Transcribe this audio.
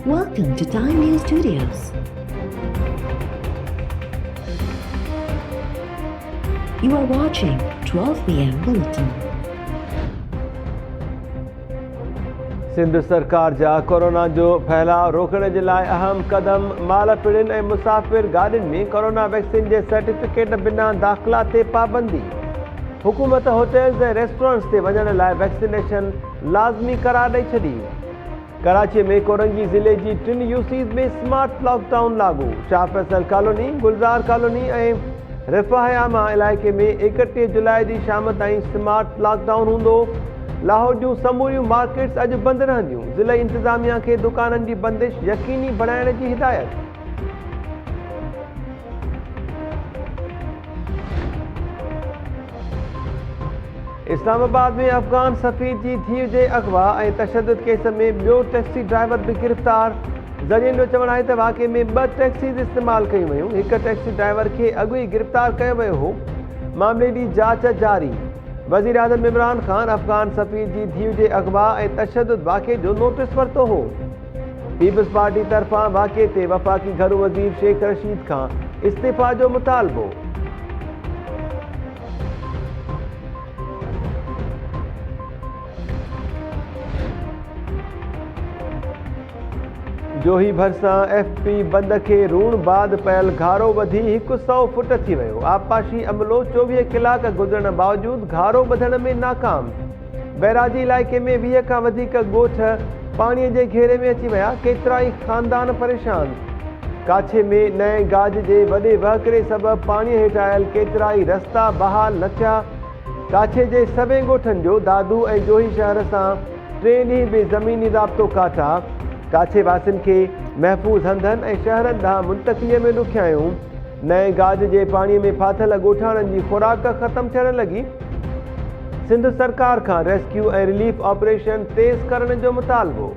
Welcome to Time News Studios. You are watching 12 PM Bulletin. Sindh سرڪار جا corona جو ڦهلاء روڪڻ جي لاء اهم قدم، مال پڙين ۽ مسافر گاڏين ۾ ڪورونا ويڪسين جي سرٽيفڪيٽ بنا داخلا تي پابندي، حڪومت هوٽلز ۽ ريسٽورنٽس تي وڃڻ لاء ويڪسينيشن لازمي قرار ڏئي ڇڏي. ڪراچي ۾ ڪورنگي ضلعي جي ٽن يوسيز ۾ سمارٽ لاڪ ڊائون لاڳو، شاهه فيصل ڪالوني، گلزار ڪالوني ۽ رفاهه عامه علائقي ۾ 31 جولاء جي شام تائين سمارٽ لاڪ ڊائون هوندو، لاهور جون سموريون مارڪيٽس اڄ بند رهنديون، ضلعي انتظاميا کي دڪانن جي بندش يقيني بڻائڻ جي هدايت. اسلام آباد ۾ افغان سفير جي ڌيء جي اغوا ۽ تشدد ڪيس ۾ ٻيو ٽيڪسي ڊرائيور به گرفتار، ذريعن جو چوڻ آهي ته واقعي ۾ ٻه ٽيڪسيز استعمال ڪيون ويون، هڪ ٽيڪسي ڊرائيور کي اڳ ئي گرفتار ڪيو ويو هو، معاملي جي جاچ جاري، وزيراعظم عمران خان افغان سفير جي ڌيء جي اغوا ۽ تشدد واقعي جو نوٽيس ورتو هو. پيپلز پارٽي طرفان واقعي تي وفاقي گهرو وزير شيخ رشيد کان استعيفيٰ جو مطالبو. جوهي ڀرسان ايف پي بند کي روڻ بعد پيل گهارو وڌي هڪ سئو فٽ ٿي ويو، آبپاشي عملو 24 ڪلاڪ گذرڻ باوجود گهارو ٻڌڻ ۾ ناڪام. بئراجي علائقي ۾ 20 کان وڌيڪ ڳوٺ پاڻي جي گهيري ۾ اچي ويا، ڪيترائي خاندان پريشان. ڪاڇي ۾ نئين گاج جي وڏي وهڪري سبب پاڻي هيٺ آيل ڪيترائي رستا بحال نه ٿيا. ڪاڇي جي سوين ڳوٺن جو دادو ۽ جوهي شهر سان ٽئين ڏينهن به زميني رابطو ڪاٽا. ڪاڇي واسين کي محفوظ هنڌن ۽ شهرن ڏانهن منتقلي ۾ ڏکيائيون. نئين گاج جي پاڻي ۾ ڦاٿل ڳوٺاڻن جي خوراڪ ختم ٿيڻ لڳي. سنڌ سرڪار کان ريسڪيو ۽ رليف آپريشن تيز ڪرڻ جو مطالبو.